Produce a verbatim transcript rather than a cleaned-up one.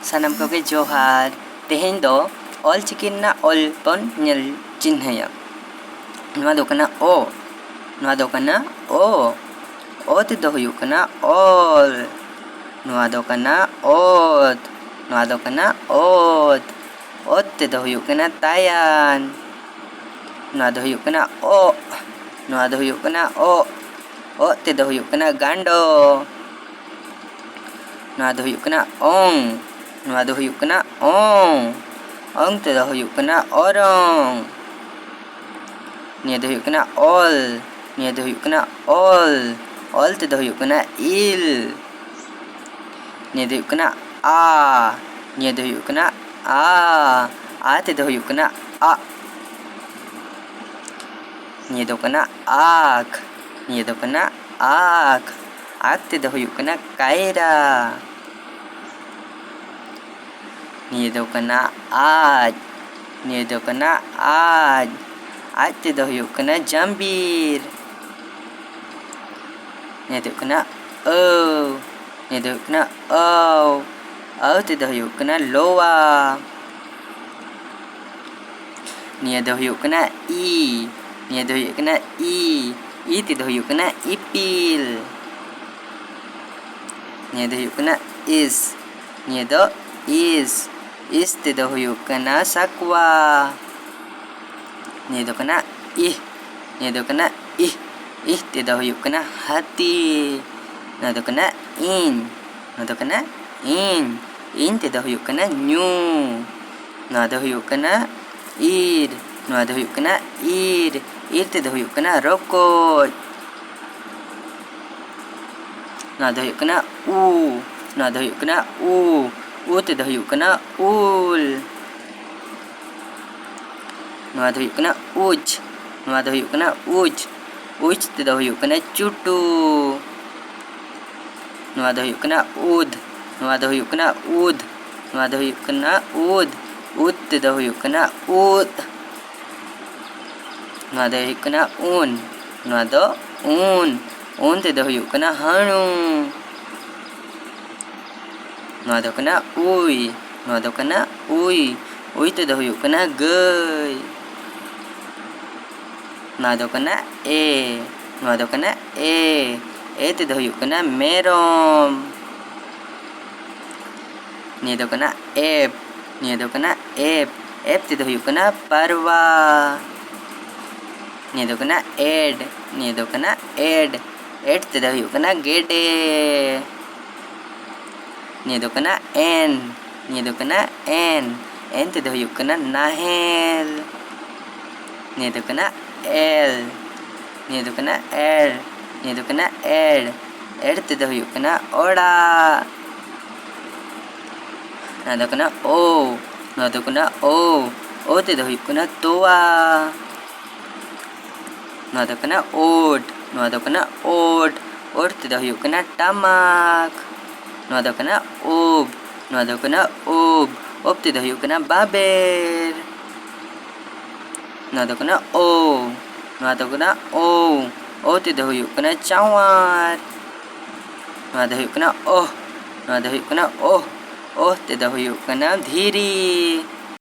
ᱥᱟᱱᱟᱢ ᱠᱚᱜᱮ ᱡᱚᱦᱟᱨ᱾ ᱛᱮᱦᱮᱧ ᱫᱚ ᱚᱞ ᱪᱤᱠᱤ ᱨᱮᱱᱟᱜ ᱚᱞ ᱵᱚᱱ ᱧᱮᱞ ᱪᱤᱱᱦᱟᱹᱭᱟ᱾ ᱱᱚᱣᱟ ᱫᱚ ᱠᱟᱱᱟ ᱚ᱾ ᱱᱚᱣᱟ ᱫᱚ ᱠᱟᱱᱟ ᱚ᱾ ᱚ ᱛᱮᱫᱚ ᱦᱩᱭᱩᱜ ᱠᱟᱱᱟ ᱚᱞ᱾ ᱱᱚᱣᱟ ᱫᱚ ᱠᱟᱱᱟ ᱚᱛ᱾ ᱱᱚᱣᱟ ᱫᱚ ᱠᱟᱱᱟ ᱚᱛ᱾ ᱚᱛ ᱛᱮᱫᱚ ᱦᱩᱭᱩᱜ ᱠᱟᱱᱟ ᱛᱟᱭᱟᱱ᱾ ᱱᱚᱣᱟ ᱫᱚ ᱦᱩᱭᱩᱜ ᱠᱟᱱᱟ ᱚᱜ᱾ ᱱᱚᱣᱟ ᱫᱚ ᱦᱩᱭᱩᱜ ᱠᱟᱱᱟ ᱚᱜ᱾ ᱚᱜ ᱛᱮᱫᱚ ᱦᱩᱭᱩᱜ ᱠᱟᱱᱟ ᱜᱟᱸᱰᱚ᱾ ᱱᱚᱣᱟ ᱫᱚ ᱦᱩᱭᱩᱜ ᱠᱟᱱᱟ ᱚᱝ᱾ ᱱᱚᱣᱟ ᱫᱚ ᱦᱩᱭᱩᱜ ᱠᱟᱱᱟ ᱚᱝ᱾ ᱚᱝ ᱛᱮᱫᱚ ᱦᱩᱭᱩᱜ ᱠᱟᱱᱟ ᱚᱨᱚᱝ᱾ ᱱᱤᱭᱟᱹ ᱫᱚ ᱦᱩᱭᱩᱜ ᱠᱟᱱᱟ ᱚᱞ᱾ ᱱᱤᱭᱟᱹ ᱫᱚ ᱦᱩᱭᱩᱜ ᱠᱟᱱᱟ ᱚᱞ᱾ ᱚᱞ ᱛᱮᱫᱚ ᱦᱩᱭᱩᱜ ᱠᱟᱱᱟ ᱤᱞ᱾ ᱱᱤᱭᱟᱹ ᱫᱚ ᱦᱩᱭᱩᱜ ᱠᱟᱱᱟ ᱟ᱾ ᱱᱤᱭᱟᱹ ᱫᱚ ᱦᱩᱭᱩᱜ ᱠᱟᱱᱟ ᱟ᱾ ᱟ ᱛᱮᱫᱚ ᱦᱩᱭᱩᱜ ᱠᱟᱱᱟ ᱟᱜ᱾ ᱱᱤᱭᱟᱹ ᱫᱚ ᱠᱟᱱᱟ ᱟᱠ᱾ ᱱᱤᱭᱟᱹ ᱫᱚ ᱠᱟᱱᱟ ᱟᱠ᱾ ᱟᱠ ᱛᱮᱫᱚ ᱦᱩᱭᱩᱜ ᱠᱟᱱᱟ ᱠᱟᱭᱨᱟ᱾ ᱱᱤᱭᱟᱹ ᱫᱚ ᱠᱟᱱᱟ ᱟᱡ᱾ ᱱᱤᱭᱟᱹ ᱫᱚ ᱠᱟᱱᱟ ᱟᱡ᱾ ᱟᱡ ᱛᱮᱫᱚ ᱦᱩᱭᱩᱜ ᱠᱟᱱᱟ ᱡᱟᱢᱵᱤᱨ᱾ ᱱᱤᱭᱟᱹ ᱫᱚ ᱦᱩᱭᱩᱜ ᱠᱟᱱᱟ ᱟᱹᱣ᱾ ᱱᱤᱭᱟᱹ ᱫᱚ ᱦᱩᱭᱩᱜ ᱠᱟᱱᱟ ᱟᱹᱣ᱾ ᱟᱹᱣ ᱛᱮᱫᱚ ᱦᱩᱭᱩᱜ ᱠᱟᱱᱟ ᱞᱚᱣᱟ᱾ ᱱᱤᱭᱟᱹ ᱫᱚ ᱦᱩᱭᱩᱜ ᱠᱟᱱᱟ ᱤ᱾ ᱱᱤᱭᱟᱹ ᱫᱚ ᱦᱩᱭᱩᱜ ᱠᱟᱱᱟ ᱤ᱾ ᱤ ᱛᱮᱫᱚ ᱦᱩᱭᱩᱜ ᱠᱟᱱᱟ ᱤᱯᱤᱞ᱾ ᱱᱤᱭᱟᱹ ᱫᱚ ᱦᱩᱭᱩᱜ ᱠᱟᱱᱟ ᱤᱥ᱾ ᱱᱤᱭᱟᱹ ᱫᱚ ᱤᱥ᱾ ᱤᱥ ᱛᱮᱫᱚ ᱦᱩᱭᱩᱜ ᱠᱟᱱᱟ ᱥᱟᱠᱣᱟ᱾ ᱱᱤᱭᱟᱹ ᱫᱚ ᱠᱟᱱᱟ ᱤᱦ᱾ ᱱᱤᱭᱟᱹ ᱫᱚ ᱠᱟᱱᱟ ᱤᱦ᱾ ᱤᱦ ᱛᱮᱫᱚ ᱦᱩᱭᱩᱜ ᱠᱟᱱᱟ ᱦᱟᱹᱛᱤ᱾ ᱱᱚᱣᱟ ᱫᱚ ᱠᱟᱱᱟ ᱤᱧ᱾ ᱱᱚᱣᱟ ᱫᱚ ᱠᱟᱱᱟ ᱤᱧ᱾ ᱤᱧ ᱛᱮᱫᱚ ᱦᱩᱭᱩᱜ ᱠᱟᱱᱟ ᱧᱩ᱾ ᱱᱚᱣᱟ ᱫᱚ ᱦᱩᱭᱩᱜ ᱠᱟᱱᱟ ᱤᱨ᱾ ᱱᱚᱣᱟ ᱫᱚ ᱦᱩᱭᱩᱜ ᱠᱟᱱᱟ ᱤᱨ᱾ ᱤᱨ ᱛᱮᱫᱚ ᱦᱩᱭᱩᱜ ᱠᱟᱱᱟ ᱨᱚᱠᱚᱡ᱾ ᱱᱚᱣᱟ ᱫᱚ ᱦᱩᱭᱩᱜ ᱠᱟᱱᱟ ᱩ᱾ ᱱᱚᱣᱟ ᱫᱚ ᱦᱩᱭᱩᱜ ᱠᱟᱱᱟ ᱩ᱾ ᱩ ᱛᱮᱫᱚ ᱦᱩᱭᱩᱜ ᱠᱟᱱᱟ ᱩᱞ᱾ ᱱᱚᱣᱟ ᱫᱚ ᱦᱩᱭᱩᱜ ᱠᱟᱱᱟ ᱩᱪ᱾ ᱱᱚᱣᱟ ᱫᱚ ᱦᱩᱭᱩᱜ ᱠᱟᱱᱟ ᱩᱪ᱾ ᱩᱪ ᱛᱮᱫᱚ ᱦᱩᱭᱩᱜ ᱠᱟᱱᱟ ᱪᱩᱴᱩ᱾ ᱱᱚᱣᱟ ᱫᱚ ᱦᱩᱭᱩᱜ ᱠᱟᱱᱟ ᱩᱫ᱾ ᱱᱚᱣᱟ ᱫᱚ ᱦᱩᱭᱩᱜ ᱠᱟᱱᱟ ᱩᱫ᱾ ᱱᱚᱣᱟ ᱫᱚ ᱦᱩᱭᱩᱜ ᱠᱟᱱᱟ ᱩᱫ᱾ ᱩᱫ ᱛᱮᱫᱚ ᱦᱩᱭᱩᱜ ᱠᱟᱱᱟ ᱩᱫ᱾ ᱱᱚᱣᱟ ᱫᱚ ᱦᱩᱭᱩᱜ ᱠᱟᱱᱟ ᱩᱱ᱾ ᱱᱚᱣᱟ ᱫᱚ ᱩᱱ᱾ ᱩᱱ ᱛᱮᱫᱚ ᱦᱩᱭᱩᱜ ᱠᱟᱱᱟ ᱦᱟᱹᱬᱩ᱾ ᱱᱚᱣᱟ ᱫᱚ ᱠᱟᱱᱟ ᱩᱭ᱾ ᱱᱚᱣᱟ ᱫᱚ ᱠᱟᱱᱟ ᱩᱭ᱾ ᱩᱭ ᱛᱮᱫᱚ ᱦᱩᱭᱩᱜ ᱠᱟᱱᱟ ᱜᱟᱹᱭ᱾ ᱱᱚᱣᱟ ᱫᱚ ᱠᱟᱱᱟ ᱮ᱾ ᱱᱚᱣᱟ ᱫᱚ ᱠᱟᱱᱟ ᱮ᱾ ᱮ ᱛᱮᱫᱚ ᱦᱩᱭᱩᱜ ᱠᱟᱱᱟ ᱢᱮᱨᱚᱢ᱾ ᱱᱤᱭᱟᱹ ᱫᱚ ᱠᱟᱱᱟ ᱮᱯ᱾ ᱱᱤᱭᱟᱹ ᱫᱚ ᱠᱟᱱᱟ ᱮᱯ᱾ ᱮᱯ ᱛᱮᱫᱚ ᱦᱩᱭᱩᱜ ᱠᱟᱱᱟ ᱯᱟᱨᱣᱟ᱾ ᱱᱤᱭᱟᱹ ᱫᱚ ᱠᱟᱱᱟ ᱮᱰ᱾ ᱱᱤᱭᱟᱹ ᱫᱚ ᱠᱟᱱᱟ ᱮᱰ᱾ ᱮᱰ ᱛᱮᱫᱚ ᱦᱩᱭᱩᱜ ᱠᱟᱱᱟ ᱜᱮᱰᱮ᱾ ᱱᱤᱭᱟᱹ ᱫᱚ ᱠᱟᱱᱟ ᱮᱱ᱾ ᱱᱤᱭᱟᱹ ᱫᱚ ᱠᱟᱱᱟ ᱮᱱ᱾ ᱮᱱ ᱛᱮᱫᱚ ᱦᱩᱭᱩᱜ ᱠᱟᱱᱟ ᱱᱟᱦᱮᱞ᱾ ᱱᱤᱭᱟᱹ ᱫᱚ ᱠᱟᱱᱟ ᱮᱞ᱾ ᱱᱤᱭᱟᱹ ᱫᱚ ᱠᱟᱱᱟ ᱮᱲ᱾ ᱱᱤᱭᱟᱹ ᱫᱚ ᱠᱟᱱᱟ ᱮᱲ᱾ ᱮᱲ ᱛᱮᱫᱚ ᱦᱩᱭᱩᱜ ᱠᱟᱱᱟ ᱚᱲᱟᱜ᱾ ᱱᱚᱣᱟ ᱫᱚ ᱠᱟᱱᱟ ᱳ᱾ ᱱᱚᱣᱟ ᱫᱚ ᱠᱟᱱᱟ ᱳ᱾ ᱳ ᱛᱮᱫᱚ ᱦᱩᱭᱩᱜ ᱠᱟᱱᱟ ᱛᱚᱣᱟ᱾ ᱱᱚᱣᱟ ᱫᱚ ᱠᱟᱱᱟ ᱳᱴ᱾ ᱱᱚᱣᱟ ᱫᱚ ᱠᱟᱱᱟ ᱳᱴ᱾ ᱳᱴ ᱛᱮᱫᱚ ᱦᱩᱭᱩᱜ ᱠᱟᱱᱟ ᱴᱟᱢᱟᱠ᱾ ᱱᱚᱣᱟ ᱫᱚ ᱠᱟᱱᱟ ᱳᱵ᱾ ᱱᱚᱣᱟ ᱫᱚ ᱠᱟᱱᱟ ᱳᱵ᱾ ᱳᱵ ᱛᱮᱫᱚ ᱦᱩᱭᱩᱜ ᱠᱟᱱᱟ ᱵᱟᱵᱮᱨ᱾ ᱱᱚᱣᱟ ᱫᱚ ᱠᱟᱱᱟ ᱳ᱾ ᱱᱚᱣᱟ ᱫᱚ ᱠᱟᱱᱟ ᱳ᱾ ᱳ ᱛᱮᱫᱚ ᱦᱩᱭᱩᱜ ᱠᱟᱱᱟ ᱪᱟᱣᱟᱨ᱾ ᱱᱚᱣᱟ ᱫᱚ ᱦᱩᱭᱩᱜ ᱠᱟᱱᱟ ᱳᱦ᱾ ᱱᱚᱣᱟ ᱫᱚ ᱦᱩᱭᱩᱜ ᱠᱟᱱᱟ ᱳᱦ᱾ ᱳᱦ ᱛᱮᱫᱚ ᱦᱩᱭᱩᱜ ᱠᱟᱱᱟ ᱫᱷᱤᱨᱤ᱾